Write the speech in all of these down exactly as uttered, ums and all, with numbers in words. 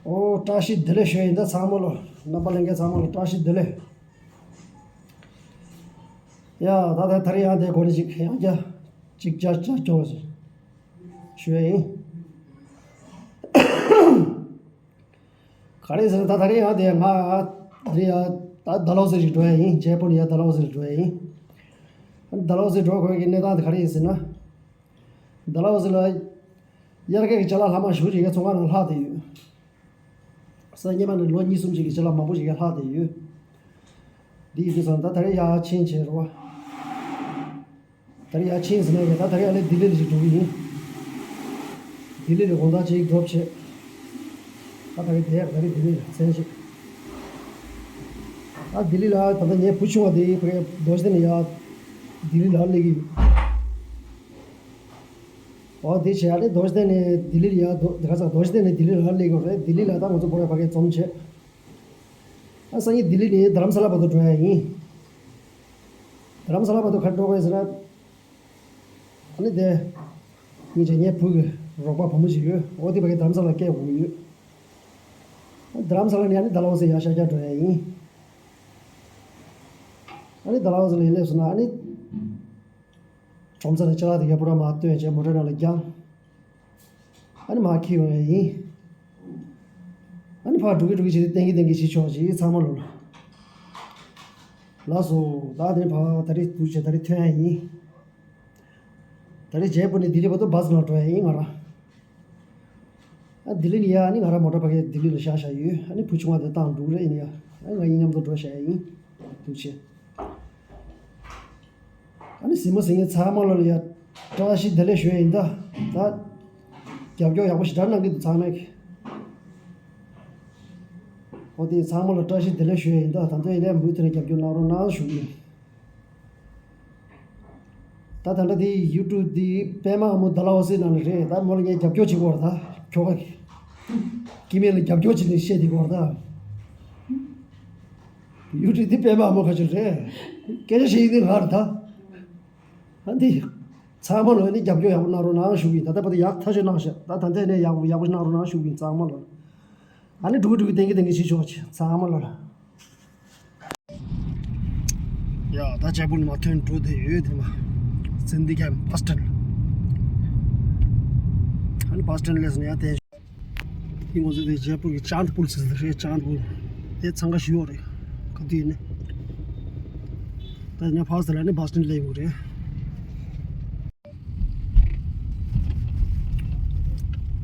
ཨོ། བཀྲ་ཤིས་བདེ་ལེགས་ཞུ་ཡ་ཡིན། ད་ཚང་མ་ལོ། རྣམ་པ་ལྷན་རྒྱས་ཚང་མ་ལོ་བཀྲ་ཤིས་བདེ་ལེགས། ཡ། ད་ད་ད་རེས་ཡང་དེ་གོ་ནི་ཅིག་ཡང་བསྐྱར་ཅིག་བསྐྱར་བསྐྱར་སྐྱོ་བ་ཞིག་ཞུ་ཡ་ཡིན། ག་རེ་ཟེར་ན། ད་ད་རེས་ཡང་དེ་ང་དེ་ཡང་ད་ཌལ་ཧོ་ཟི་ཞིག་འགྲོ་ཡ་ཡིན། ཇེ་པུར་ནས་ཡང་ཌལ་ཧོ་ཟི་ཞིག་འགྲོ་ཡ་ཡིན། ཌལ་ཧོ་ཟི་འགྲོ་དགོས་ཀྱི་གནས་སྟངས་དེ་ག་རེ་ཡིན་ཟེར་ན། ཌལ་ཧོ་ཟི་ལ་དབྱར་ཁའི་ཅ་ལག་ལྷག་མ་ཞེ་པོ་ཅིག་ངའི་ཚོང་ཁང་ནང་ལྷག་བསྡད་ཡོད། སང་ཉིན་མ་ནས་ལོ་གཉིས་གསུམ་ཅིག་གི་ཅ་ལག་མང་པོ་ཞིག་ཡར་ལྷག་བསྡད་ཡོད། འདི་ཡིན་དུས་ཙང་ད་ད་རེས་ཡར་ཕྱིན་བྱས་རེད་བ། ད་རེས་ཡར་ཕྱིན་ཟེར་ན་ཡང་ད་ད་རེས་ཨ་ནི་ལྡི་ལི་ལ་ཅིག་འགྲོ་གི་ཡིན། ལྡི་ལི་ལ་དགོང་དག་ཅིག་ཌོབ་བྱས། ད་ད་རེས་བསྡད་ཡག་ད་རེས་ལྡི་ལི་ལ་མཚན་བྱས། ད་ལྡི་ལི་ལ་ད་ལྟ་ངའི་བུ་ཆུང་བ་དེ་ཕ་གིར་རྡོ་རྗེ་གདན་ནས་ཡར་ལྡི་ལི་ལ་སླེབས་ཀྱི་ཡོད། འོ་དེ་བྱས་ཨ་ནི་རྡོ་རྗེ་གདན་ནས་ལྡི་ལི་ལ་ཡར་རྡོ་དེ་ག་ཚ་རྡོ་རྗེ་གདན་ནས་ལྡི་ལི་ལ་སླེབས་ཀྱི་ཡོད་རེད། ལྡི་ལི་ལ་ད་ང་ཚོ་བོད་ལ་ཕ་གིར་འཛོམས་བྱས། ཨ་སང་ཉིན་ལྡི་ལི་ནས་རྡ་རམ་ས་ལ་བར་དུ་འགྲོ་ཡ་ཡིན། རྡ་རམ་ས་ལ་བར་དུ་ག་རེ་འགྲོ་དགོས་ཟེར་ན། ཨ་ནི་དེ། སྙིང་རྗེ་ངའི་བུ་གི་རོགས་པ་བུ་མོ་ཞིག་ཡོད། འོ་དེ་ཕ་གིར་རྡ་རམ་ས་ལ་སྐད་འོང་གི་ཡོད། རྡ་རམ་ས་ལ་ནས་ཨ་ནི་ཌལ་ཧོ་ཟི་ཡར་ཤར་རྒྱག་འགྲོ་ཡ་ཡིན། ཨ་ནི་ཌལ་ཧོ་ཟི་ལ་ཡར་སླེབས་སོང་ན་ཨ་ནི། ཁྲོམ་ས་ནས་ཅ་ལག་དེ་ག་པུ་ར་མར་བཏོན་བྱས་མོ་ཊའི་ནང་ལ་བརྒྱངས། ཨ་ནི་མར་འཁྱེར་ཡོང་ཡ་ཡིན། ཨ་ནི་ཕར་འགྲོ་གི་འགྲོ་གི་བྱས་ཏེ་བསྟན་གི་བསྟན་གི་བྱེད་ཆོག་ཅིག་ཚང་མ་ལོ་ལ། ལགས་སོ། ད་དེ་ནས་ཕར་ད་རེས་འདུག་བྱས་ད་རེས་ཐོན་ཡ་ཡིན། ད་རེས་ཇེ་པུར་ནས་ལྡི་ལི་བར་དུ་བཱས་ནང་འགྲོ་ཡ་ཡིན་ང་རང་། ཨ་ལྡི་ལི་ནས་ཡར་ཨ་ནི་ང་རང་མོ་ཊ་ཕ་གིར་ལྡི་ལི་ལ་བཞག་བཞག་ཡོད། ཨ་ནི་བུ་ཆུང་བ་དེ་བཏང་འདུག་རེད། ཡིན་ཡ། ཨ་ང་གཉིས་མཉམ་དུ་འགྲོ་བཞག་ཡ་ཡིན། འདུག་བྱས། ཨ་ནི་གཟིགས་མོ་གཟིགས་མཁན་ཚང་མ་ལ་ཡ་བཀྲ་ཤིས་བདེ་ལེགས་ཞུ་ཡ་ཡིན་ད། ད་རྒྱབ་སྐྱོར་ཡག་པོ་ཞེ་དྲག་གནང་གི་འདུག་ཚང་མས། འོ་དེ་ཚང་མ་ལ་བཀྲ་ཤིས་བདེ་ལེགས་ཞུ་ཡ་ཡིན་ད། ད་ལྟ་ཡིན་ནའི་མུ་མཐུད་ནས་རྒྱབ་སྐྱོར་གནང་རོགས་གནང་ཞུ་གི་ཡིན། ད་ད་ལྟ་དེ་ཡུ་ཊུབ་དེ་པད་མ་ཨ་མོ་ཌལ་ཧོ་ཟི་ནང་ནས་རེད། ད་མོ་ལ་ངས་རྒྱབ་སྐྱོར་བྱེད་དགོས་རེད་ད། ཁྱོ་ག་གི་སྐྱེ་དམན་ལ་རྒྱབ་སྐྱོར་བྱེད་ནས་བཤད་བསྡད་དགོས་རེད་ད། ཡུ་ཊུབ་དེ་པད་མ་ཨ་མོ་ཁ་ཆེ་རེད། སྐད་ཆ་བཤད་ཡིན་དེ་ང་རེད་ད། ཨ་འདི། ཚང་མ་ལོ་ནི་རྒྱབ་སྐྱོར་ཡག་པོ་གནང་རོགས་གནང་ཞུ་གི་ཡིན། ད་ལྟ་བར་དུ་ཡག་ཐག་ཆོད་གནང་ཤག་ད་ད་ལྟ་ནས་ཡག་པོ་ཡག་པོ་གནང་རོགས་གནང་ཞུ་གི་ཡིན་ཚང་མ་ལོ། ཨ་ནི་འགྲོ་གི་འགྲོ་གི་བསྟན་གི་བསྟན་གི་བྱེད་ཆོག་ཅིག་ཚང་མ་ལོ་ལ། ཡ་ད་ཇེ་པུར་ནས་མར་ཐོན་འགྲོ་བསྡད་ཡོད་དེ་མ། སིན་དྷི་ཀེམ་བྷ་སི་ཊན། ཨ་ནི་བྷ་སི་ཊན་སླེབས་སོང་ཡ་དེ། འདི་ང་ཚོ་དེ་ཇེ་པུར་གྱི་ཅཱནད་པུལ་ཟེར་དེ་རེད། ཅཱནད་པུལ་དེ་འཚང་ཁ་ཞུ་ཡོད་རེད། ག་དུས་ནས་ད་ནས་ཕར་ཚུར་ལ་ནི་བྷ་སི་ཊན་སླེབས་ཡོང་གི་རེད།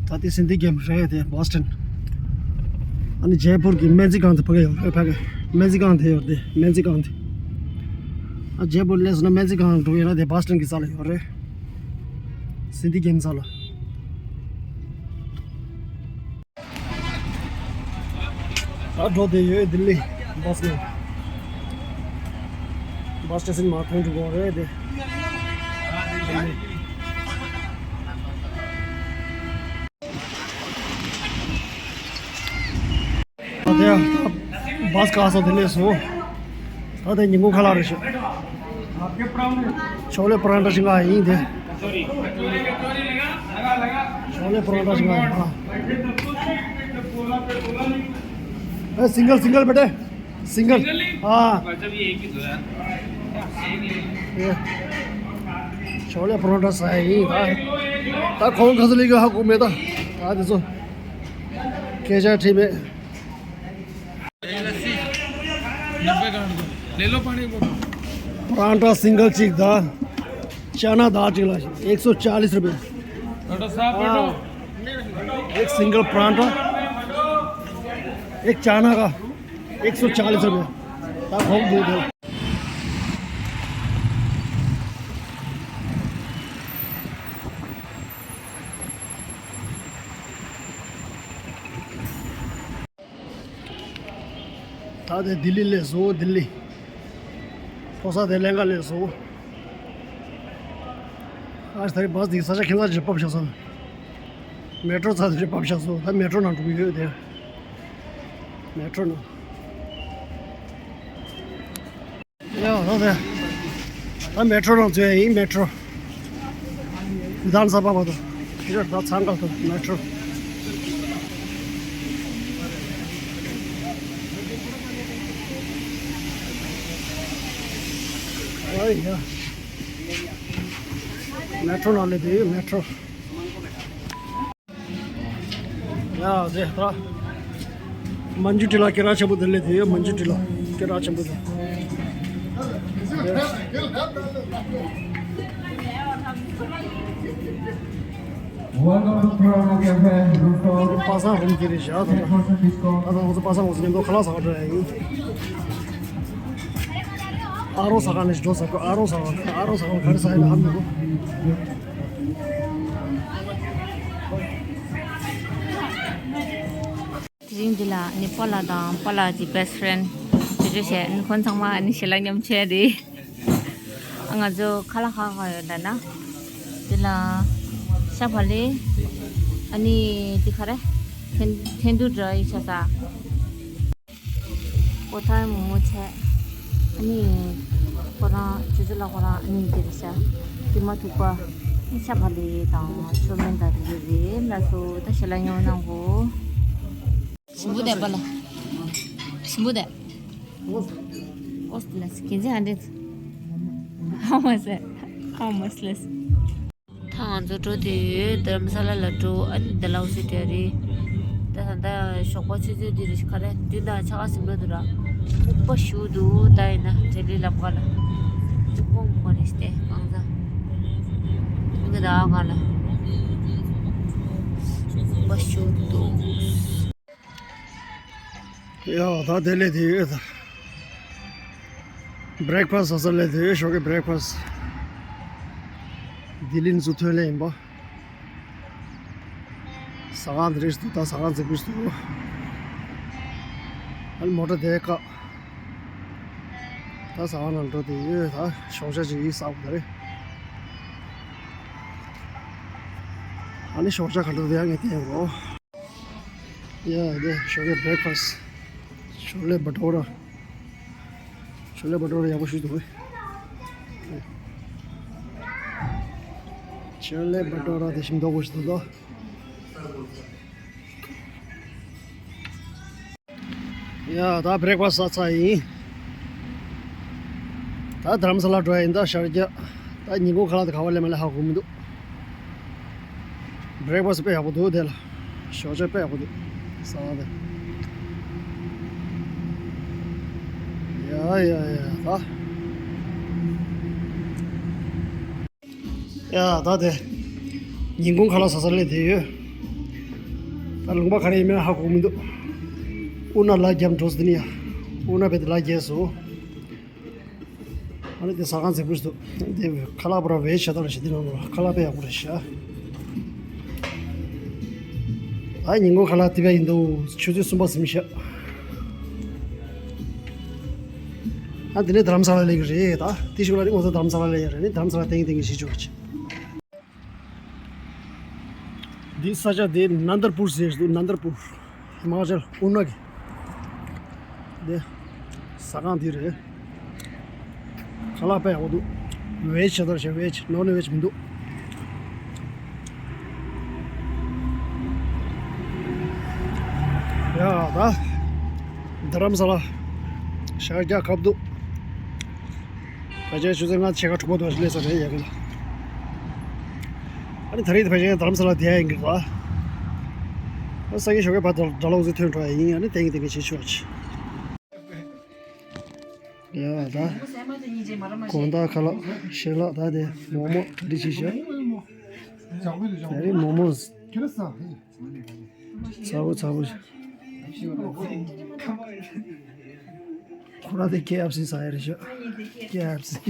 ད་དེ་སིན་དྷི་ཀེམ་རེད་དེ་བྷ་སི་ཊན། ཨ་ནི་ཇེ་པུར་གྱི་སྨན་རྩིས་ཁང་དེ་ཕ་གི་ཡོད་རེད། ཕ་གི་སྨན་རྩིས་ཁང་དེ་ཡོད་རེད། སྨན་རྩིས་ཁང་དེ། ཨ་ཇེ་པུར་སླེབས་སོང་ན་སྨན་རྩིས་ཁང་འགྲོ་ཡོད་ན་དེ་བྷ་སི་ཊན་གྱི་རྩ་ལ་ཡོད་རེད། སིན་དྷི་ཀེམ་རྩ་ལ། ད་འགྲོ་བསྡད་ཡོད་ལྡི་ལི་བྷ་སི་ནང་། བྷ་སི་སི་ཊེ་ཤན་མར་ཐོན་འགྲོ་གི་ཡོད་རེད་དེ། ད་དེ་བྷ་སི་ཁ་སང་དེ་སླེབས་སོང་། ད་དེ་ཉིན་གུང་ཁ་ལག་རེད་ཤག་ཆོག་ལེ་པ་རན་ཊ་ཞིག་ང་ཡིན་དེ། ཆོག་ལེ་པ་རན་ཊ་ཞིག་ང་ཡིན། ཨ། ཨེ། སིང་གལ་སིང་གལ་བེ་ཊ། single. Single ही? हाँ। अच्छा, भी एक ही दो यार। ये छोले परोठा सही था। ता कौन खसली का हक में था? आज तो कैसा ठी में। ले लो पानी को। परांठा सिंगल चीज था। चना दाल चिकला एक सौ चालीस रुपये। परोठा साहब, परोठा। एक सिंगल परांठा, एक चना का एक सौ चालीस रुपये। ད་གོང་དུ་ད་དེ་ལྡི་ལི་སླེབས་སོང་། ལྡི་ལི། ཕོ་གསར་དེ་ལེན་ག་སླེབས་སོང་། ཨ་ད་རེས་བྷ་སི་དེ་ས་ཆ་ཁྱད་མཚར་ཅིག་ཕབ་བཞག་སོང་། མེ་ཊྲོ་ཚ་དེ་རེད་ཕབ་བཞག་སོང་། ད་མེ་ཊྲོ་ནང་འགྲོ་གི་ཡོད་དེ། མེ་ཊྲོ་ནང་། ཡ་ད་དེ། ད་མེ་ཊྲོ་ནང་འཛུལ་ཡ་ཡིན། མེ་ཊྲོ། ལྡི་ཐན་ས་པ་བར་དུ། ཁྱེད་ད་ཚང་ག་ད་མེ་ཊྲོ། ཡ། མེ་ཊྲོ་ནང་སླེབས་དུས་མེ་ཊྲོ། ཡ་ཟེ་ད། མན་ཇུ་ཊི་ལ་སྐད་གྲགས་ཆེན་པོ་དེ་སླེབས་དུས་མན་ཇུ་ཊི་ལ་སྐད་གྲགས་ཆེན་པོ་དེ། Welcome to Corona Cafe, rooftop. པ་སངས་རུམ་དེ་རེད་བཞག་ད། ད་ད་ང་ཚོ་པ་སངས་ང་ཚོ་མཉམ་དུ་ཁ་ལག་ཟ་ག་འགྲོ་ཡ་ཡིན། ཨ་རོ་ཟ་ག་ནས་འགྲོ་ཟ་ག་ཨ་རོ་ཟ་ག་ཨ་རོ་ཟ་ག་ག་རེ་ཟ་ཡ་ན་ཧ་མི་གོ། དེ་རིང་འདི་ལ་ནི་པཱ་ལགས་དང་པཱ་ལགས་ཀྱི་best friend དེ་ཚོ་བྱས་ནི་ཁོང་ཚང་མ་ནི་ཞལ་ལག་མཉམ་བྱས་རེད། ང་ཚོ་ཁ་ལག་ག་ག་ཡོད་ལབ་ན། དེ་ལ་ཤ་བག་ལེབ། ཨ་ནི་དེ་ག་རེ། ཐན་ཐན་ཐུ་འདྲ་ཡི་ཤ་ཟ། ཀོ་ཐར་མོག་མོག་བྱས། ཨ་ནི་ཁོ་རང་ཆུ་ཚོད་ལ་ཁོ་རང་ཨ་ནི་དེ་རེད་ཤ། ཀི་མ་ཐུག་པ། ཨ་ནི་ཤ་བག་ལེབ་དང་ཆོ་མེན་དང་དེ་ཚོ་རེད། ལགས་སོ། ད་ཞལ་ལག་མཉམ་གནང་གོ། ཞིམ་པོ་བསྡད་པ་ལ། ཞིམ་པོ་བསྡད། How much less? How much less? ད་ང་ཚོ་འགྲོ་དེ་ཡོད། དྷ་རམ་ས་ལ་ལ་འགྲོ། ཨ་ནི་ཌལ་ཧོ་སི་འགྲོ་ཡ་རེད། ད་ད་ལྟ་ཞོགས་པ་ཆུ་ཚོད་འདི་རེད་ཤག་ག་རེ། བདུན་དང་ཕྱེད་ཀ་ཟིན་འགྲོ་འདུག་ར། སྐུག་པ་ཞེ་པོ་འདུག་ད་ཡིན་ན་རེ་ལི་ལམ་ཁ་ལ་སྐུག་པ་མ་རེད་སྟེ་གང་ཟ། ང་ད་ག་ལ་སྐུག་པ་ཞེ་པོ་འདུག་ཡ་ད་དེ་ལས་དེ་ཡོད་ད། བྷི་རེག་ཕ་སི་ཟ་ས་ལས་དེ་ཡོད། ཞོགས་ཀའི་བྷི་རེག་ཕ་སི། ལྡི་ལི་ནས་ཚུར་ཐོན་ལས་ཡིན་པ། ཟ་ཁང་འདི་རེད་འདུག་ད་ཟ་ཁང་རྫིག་པོ་ཞིག་འདུག་ཨ་ནི་མོ་ཊ་དེ་བཀག་ད་ཟ་ཁང་ནང་འགྲོ་དེ་ཡོད་ད། ཞོགས་ཇ་ཅིག་ཟ་དགོས་ད་རེད། ཨ་ནི་ཞོགས་ཇ་ག་འདྲ་འདུག་ཡ་ངས་བལྟས་ཡོང་གོ། ཡ་དེ་ཞོགས་ཀའི་བྷི་རེག་ཕ་སི། ཆོ་ལེ་བ་ཊོ་ར། ཆོ་ལེ་བ་ཊོ་ར་ཡག་པོ་ཞིག་འདུག་ཆོ་ལེ་བ་ཊོ་ར་དེ་ཞིམ་མདོག་པོ་ཞིག་འདུག་དོ། ཡ་ད་བྷི་རེག་ཕ་སི་ཟ་ཚར་ཡིན། ད་དྷ་རམ་ས་ལ་འགྲོ་ཡ་ཡིན། ད་ཤར་རྒྱག་ད་ཉིན་གུང་ཁ་ལག་དེ་ག་པར་སླེབས་མ་སླེབས་ཧ་གོ་མི་འདུག་བྷི་རེག་ཕ་སི་དཔེ་ཡག་པོ་འདུག་དེ་ལ། ཞོགས་ཇ་དཔེ་ཡག་པོ་འདུག་ཟ་བ་དེ། ཡ་ཡ་ཡ་ད། ཡ་ད་དེ། ཉིན་གུང་ཁ་ལག་ཟ་ས་སླེབས་བསྡད་ཡོད། ད་ལུང་པ་ག་རེ་ཡིན་མིན་ཧ་གོ་མི་འདུག་དབུ་ནག་ལ་རྒྱབ་འགྲོ་ཟེར་ནི་ཡ། དབུ་ནག་བས་དེ་ལ་རྒྱས་སོ། ཨ་ནི་དེ་ཟ་ཁང་རྫིག་པོ་ཞིག་འདུག་དེ་ཁ་ལག་པུ་ར་བེ་ཇི་ཆ་ཏོག་རེ་ཞིག་དེ་ནང་ལ་ཁ་ལག་དཔེ་ཡག་པོ་རེད་ཤག་ད་ཉིན་གུང་ཁ་ལག་དེ་བས་ཡིན་འདུག་ཆུ་ཚོད་གསུམ་པ་ཟིན་ཤག་ཨ་དེ་ནས་དྷ་རམ་ས་ལ་སླེབས་ཀྱི་རེད། ད་དེ་ཞིག་ལ་ནི་ང་ཚོ་དྷ་རམ་ས་ལ་སླེབས་ཡ་རེད། ནི་དྷ་རམ་ས་ལ་ཏིང་ཏིང་གི་ཞིག་བྱོས་ཆེ། འདི་ས་ཆ་དེ་ནན་དར་པུར་ཟེར་འདུག་ནན་དར་པུར། ཧི་མ་ཅལ་དབུ་ནག་གི། འདི་ཟ་ཁང་འདི་རེད། ཁ་ལག་དཔེ་ཡག་པོ་འདུག་བེ་ཇི་ཆ་ཏོག་རེ་ཞིག་བེ་ཇི། ནོན་བེ་ཇི་མི་འདུག་ཡ་ད། དྷ་རམ་ས་ལ་ཤར་རྒྱག་ཁབ་འདུག་ཕལ་ཆེར་ཆུ་ཚོད་ལྔ་ཕྱེད་ཀ་དྲུག་པ་དུ་སླེབས་ས་རེད་ཡ་གི་ལ། ཨ་ནི་ད་རེས་དེ་ཕལ་ཆེར་དྷ་རམ་ས་ལ་བསྡད་ཡ་ཡིན་གྱི་རེད་པ། ཨ་ས་གི་ཞོགས་ཀའི་བར་དུ་དགྲ་ལོག་ཚོས་ཐོན་འགྲོ་ཡ་ཡིན། ཨ་ནི་ཏིང་ཏིང་གི་བྱེད་ཆོག་ཆེ། ཡ་ད། དགོང་དག་ཁ་ལག་ཞལ་ལག་ད་དེ་མོག་མོག་གྲ་སྒྲིག་བྱས་ཤག་ད་རེས་མོག་མོག་ཚ་པོ་ཚ་པོ། ཁོ་ར་དེ་ཀེ་ཨེཕ་སི་ཟ་ཡ་རེད་ཤག་ཀེ་ཨེཕ་སི།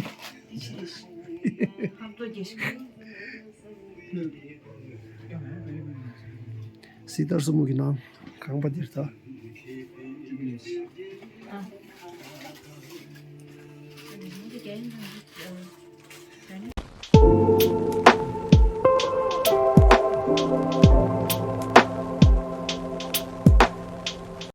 སི་ཏར་སུ་མོ་གི་ནང་ཁང་པ་འདིར་ད།